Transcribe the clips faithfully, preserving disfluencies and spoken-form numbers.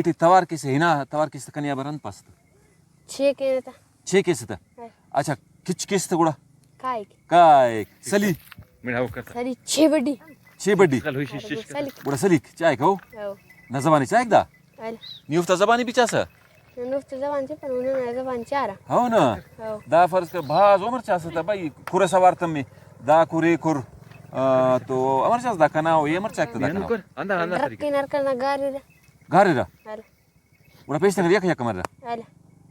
اٹ توار کیسہ، ہنا توار کیسہ تہ کنے آ بر انت پاسہ تہ؟ چھ کینہ تہ۔ چھ کیسہ تہ؟ ہائے۔ اچھا، کچ کیسہ تہ گڑا؟ کائک۔ کائک۔ سلی؟ مڑا ہو کرتا۔ سلی چھ بڈی۔ چھ بڈی؟ کل ہوئی شش شش۔ سلی۔ گڑا سلیک چائک ہو؟ ہو۔ نا زبانے چائک دا؟ ال۔ نی اوفتا زبانے بھی چاسہ؟ نن اوفتا زبان چپن، ننا زبان چارہ۔ ہو نا؟ ہو۔ دا فرض کر بھاز عمر چاسہ تہ بھائی، کھر سوار تمے، دا کھر اے کھر، آ، تو امر چاس دا کنا او، اے امر چاک تہ دا کنا او۔ کر، ہندا، ہندا سلیک۔ ڈرکے نرکنا گاریرہ۔ گاریرہ؟ ال۔ گڑا پیش تنگہ یک یک مرہ۔ ال۔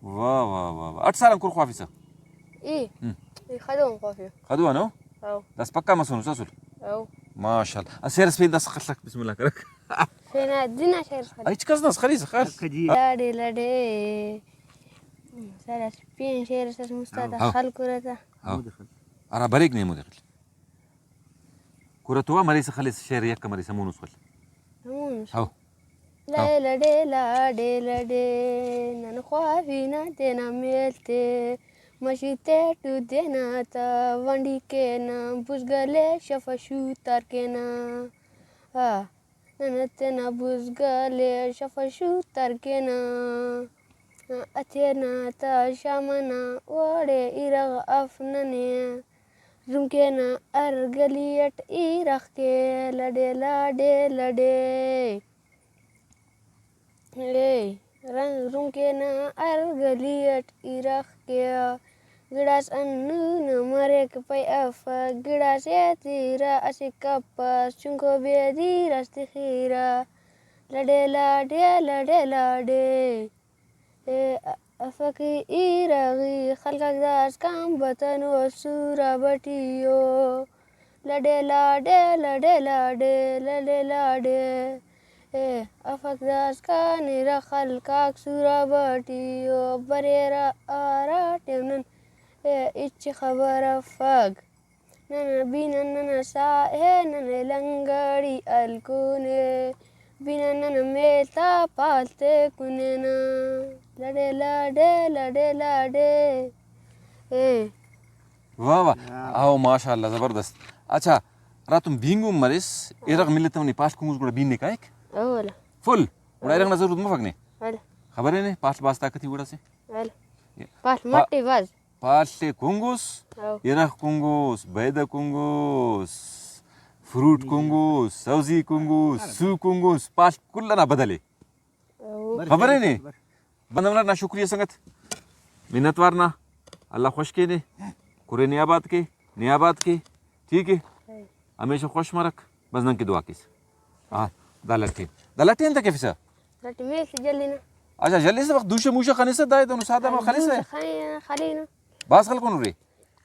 واہ، واہ، واہ، واہ۔ اٹ سال آن کھر خوافسہ؟ ای۔ ہم۔ ای خدو آن خوافیو۔ خدو آن او؟ او۔ داس پکا مسونس اسل؟ او۔ ماشاءاللہ۔ آ، شعر اس پین داس خلک، بسم اللہ کرک۔ پین آ دن آ شعر اس خلک۔ ہچ کس نس خلیس خل۔ لڑے لڑے۔ سر اس پین شعر اس اس مستا ہاں۔ خلک کرتا۔ ہاں۔ ہرا بریک نے مودے خل۔ کھر تو آ مریسہ خلیس شعر یکہ مریسہ مونس خل۔ مونس۔ ہو۔ لائے لڑے لاڈے لڑے، نن خوافینہ تینا میل تے، مشی تیٹو تینا تا ونڈی کینہ، بزگل ئے شف شوتار کینہ۔ آ، نن تینا بزگل ئے شف شوتار کینہ۔ اتینا تا شام ئنا وڑے ایرغ اف ننے۔ رنکے نا ہر گلی اٹ ایرغ کے، لڑے لاڈے لڑے۔ اے رنگ رنکے نا ہر گلی اٹ ایرغ کے۔ گڑاس ہندن مریک پائے افک، گڑاس ایتیرہ اسہ کپس، چنکو بیدیر اس تخیرہ۔ لڑے لاڈے، لڑے لاڈے۔ اے افک ایرغی، خلق آک داسکان بتنو سورا بٹیو۔ لڑے لاڈے، لڑے لاڈے، لڑے لاڈے۔ اے افک داسکان ارغ، خلق آک سورا بٹیو۔ بریرہ ہرا ٹائم نن، اے ہچ خبر افک۔ ننا بینن ننا ساہ ءِ، ننے لنگڑی ہلکونے۔ بینن ننا میل تا پال تے کنینا۔ لڑے لاڈے، لڑے لاڈے۔ اے۔ واہ واہ۔ ہاں۔ او ماشاءاللہ، زبردست۔ اچھا، ہراتم بینگن مریس، ارغ ملتو نے پال کنگس گڑا بین نے کائک؟ اولا۔ فل؟ گڑا ارغ نا ضرورت مفک نے؟ اولا۔ خبر ءِ نے، پال بھاز طاقتی وڑ اسے۔ اولا۔ پال پا-، مٹے بھاز۔ پال ءِ کنگوس، ہاں۔ ارغ کنگوس، بیدہ کنگوس، فروٹ کنگوس، سوزی کنگوس، سو کنگوس، پال کل ئنا بدل ءِ۔ ہاں۔ خبر ءِ نے؟ بندغ نا شکریہ سنگت، منت وار نا، اللہ خوش کے نے، کھر ءِ نے آباد کے، نے آباد کے، ٹھیک ہے؟ ہاں۔ ہمیشہ خوش مرک، بس نن کہ دعا کیس۔ ہاں، دا لٹین۔ دا لٹین انت کیفسہ؟ لٹ میل تے جلینہ۔ اچھا، جلیسہ وخت دوشہ موشہ خنسہ، دا دہنو سادہ ما خنسہ؟ دوشہ خنینہ، خلینہ۔ بھاز خلکونو رے؟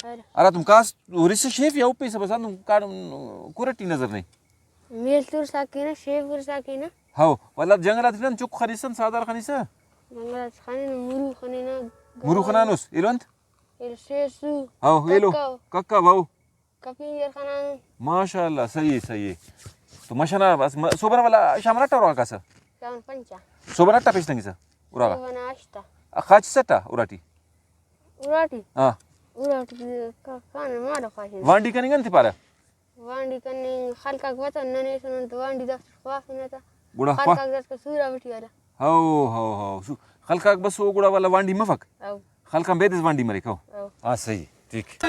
ارے۔ ہراتم کاس ہُرسہ شیف یا ہُپیسہ بس ہندن کاڑ کُرٹی نظر نے۔ میل تے ہُرسا کینہ، شیف ہُرسا کینہ۔ ہو، ولدا جنگل آتے نن چُک خنسہ، سادار خنسہ۔ جنگل آتے خنینہ، مرو خنینہ۔ مرو خنانس، ایلو انت؟ ایلو سیسو۔ ہو، ایلو۔ ککو۔ ککو، ہو۔ کپین ءِ خنانو۔ ماشاءاللہ، صحیح ءِ، صحیح ءِ۔ تو مش ئنا بس م-، صبح نا ولا شام نا اٹ آ اُراغا کاسہ؟ شام نا پنچ آ۔ صبح نا اٹ آ پیش تنگسہ اُراغا؟ صبح نا ہشت آ۔ آ، خاچسہ اٹ آ اُراٹی؟ اُراٹی؟ ہاں۔ اُراٹی کا-، کانہ مالو خاچس۔ وانڈی کننگ انت پارہ؟ وانڈی کننگ خلق آک بتون ننے ایسن انت وانڈی دافتے خوافنہ تا۔ گڑا خواہ۔ خلق آک داسکان سورا بٹی والا۔ ہو، ہو، ہو۔ سو-، خلق آک بسو گڑا ولدا وانڈی مفک؟ ہو۔ خلق آن بیدس وانڈی مریک، ہو۔ ہو۔ ہاں، صحیح، ٹھیک۔